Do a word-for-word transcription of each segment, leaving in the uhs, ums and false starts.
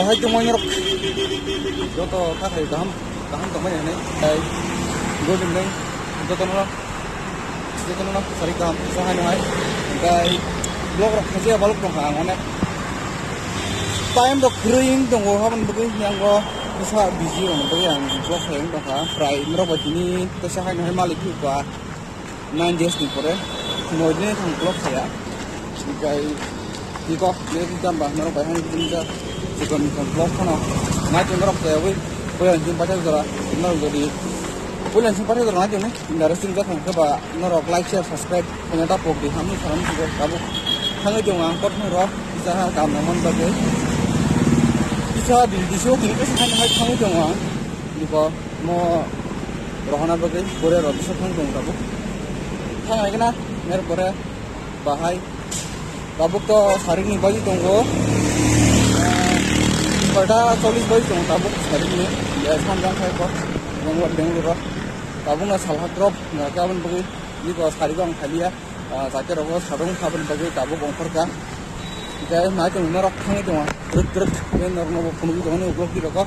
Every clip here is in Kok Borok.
Hai tongmani rok joto kha khai kaham kaham tongmani hinwi tei good evening jotono jotono sari kaham sa hai hai tei vlog rok khaja balok tongkha ang onek time rok kwrwi wng tongo haboni bagwi yango bwsa busy rokni bagwi ang vlog khai wng tongkha prai norok bai tini tesa hai hai malik thukha. Nine days ni pore, noi din thang vlog khaya. Hikai, iko, dia kita bah, norok bai hang kita, jikon jikon vlog khano. Nai tin norok khaya wi, puila jin pacha jora, norok jodi, puila jin pacha jora nai tin, interesting jat thang kheba, norok like, share, subscribe, khanya ta pok di, hamni saram jikon, kabu, thangwi jong ang, kot hung ro, isa ha, kam naman bagwi. Isa di, di so, kini kasa hai, hai, thangwi jong ang, iko, mo, rohona bagwi, pore ro, bisa thang jong, kabu. Thang ai kena, mer pore, bahai. Tabuk to sarik ni baji tongo. Kota chollis baji tongo tabuk sarik ni. Ya, sanjang khai ko. Bangalore, Bangalore. Tabuk na salha drop na kabin bagwi. Ni ko sarik ang khaliya. Jate rogo sarung khabin bagwi tabuk ongkhor ka. Jai na tong norok thangwi tongo. Truk truk. Ben norok no phunugwi tongo ni uklok di rogo.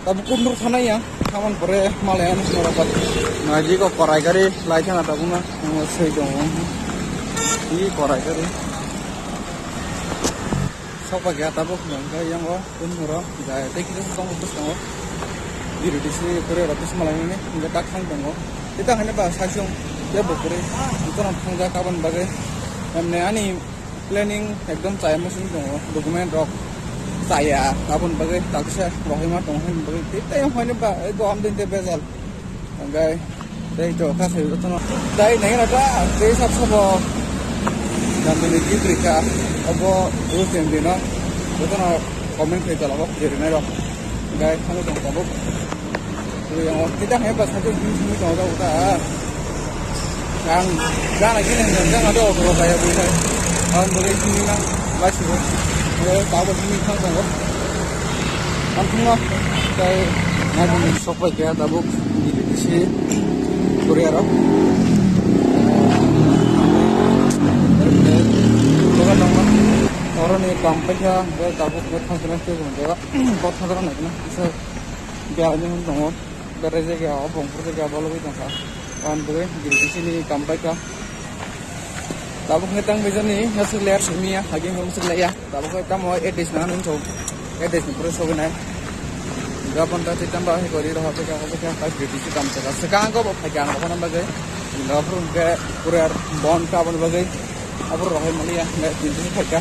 Tabuk kundur thanai yang, thamon pore malai ang sora pat. Naji ko korai gari lai thana tabuk na, ang sei dong. I korai gari. Sok pa gya tabuk nang ga yang o kundur o, ga te kiri tong bus tong. Diri disi pore ro bis malai ni, ga tak thang tong. Kita hanya ba sa siung, ya bokore, itu nang thang ga kaban bagai. Emne ani Planning ekdom chaya muchung tongo, document rok chaya, aboni bagwi taksa rohima tongo hwnwi bagwi tei tei hwnwi ba ego amdin tei bejal. Hwnkhai tei to kha sai jotono tei nai na ta tei sab sabo jantoni gift rika obo rules and dino jotono comment khai tala bo jerinai rok hwnkhai thangwi tong tabuk. Yang kita hebat saja himi himi tong tong ta. Yang gana gini yang ada orang kaya bukan. Kan boleh himi nang masih. Boleh tahu himi kan tong. Kan tunggu. Kayak nggak boleh sok baik ya tabuk di sini. Korea rok. Bukan dong. Orang ni kampung ya, tabuk buat khas khas tu pun jaga. Buat khas khas na. Bisa. Bia ni hwn tongo. Berai jaga o bongphor jaga bologwi tongkha. Wan bwrwi giri bisini kam paikha. Tabuk hwnkhe tang bijani aswk layer simiya hagin hwn swk laiya. Tabuk hwnkhe tamo eight days nang nung thok. Eight days ni pore sogwi nai. Gabon ta tei tamba hai gori roha paikha, paikha, ta giri bisi kam paikha. Swkang go bo phaikha ang bokhorna bagwi. Gabon hwnkhe pura bon kabon bagwi. Abo rohai maliya, nggak pintu ni khaika.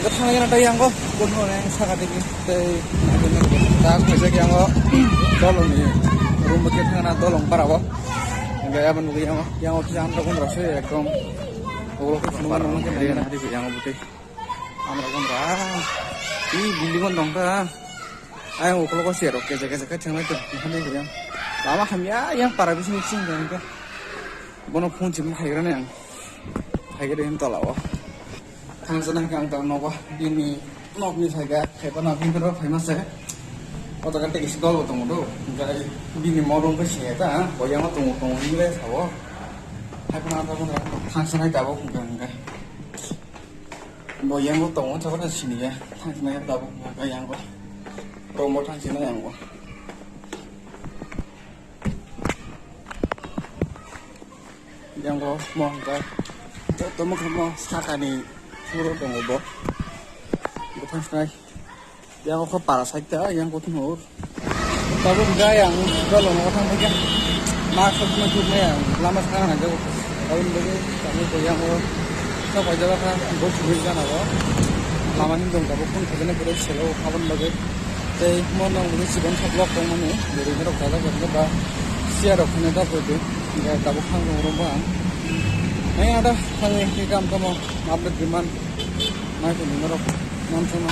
Nggak thang yana tai yang go, kono ne saka tiki, tai, tak khaisa ki yang go, dolong ni, room bukit thang na dolong para go. Nggak ya manu yang go, yang go kian rokon rasa ya, ekdom, ulo ko phunuk nong ke nai na hari yang go bukit. Amra kon ra, i building kon dong ta, ayang ulo ko siaro, kece kece kece ngai tu, hari yang, lama kami ya, yang para bising bising yang ke. Bono phone simi phaigrani ang. Phaigri hin tola o. Thangsa nang khe ang ta nogo. Bini nokni saiga khaipa na bini ro phaima se. O jaga tei kisi dol bo tongo do. Gai bini morung khe siya ta. Boyang o tongo tongo hinle sao. Hai phano ta phano thangsa nai tabuk hwnkha hwnkha. Boyang o tongo chakra siniya. Thangsa nai tabuk hwnkha yang o. Romo thangsa nai yang o. Yang go mo hwnkha joto mokhe mo sakani phuro tongo bo. Buphang snai. Yang go para side ta yang go thumur. Tabuk hwnkha yang dolo mo thang thangkhe. Ma sok ma thuk ma yang lama sakha na jago. Tabuk hwnkha tabuk yang go. Sa paijak kha, bo chumui jana bo. Lama ni dong tabuk phone khajaknai kwrwi selo habani bagwi. Tei mo nang bagwi chikon sa block tongmani, bwrwi norok chajak rok ba chair rok phano da photo. Hingke tabuk khang rong rong ba ang. Nai ada khang ni kam tamo update di man. Nai tong norok man tong.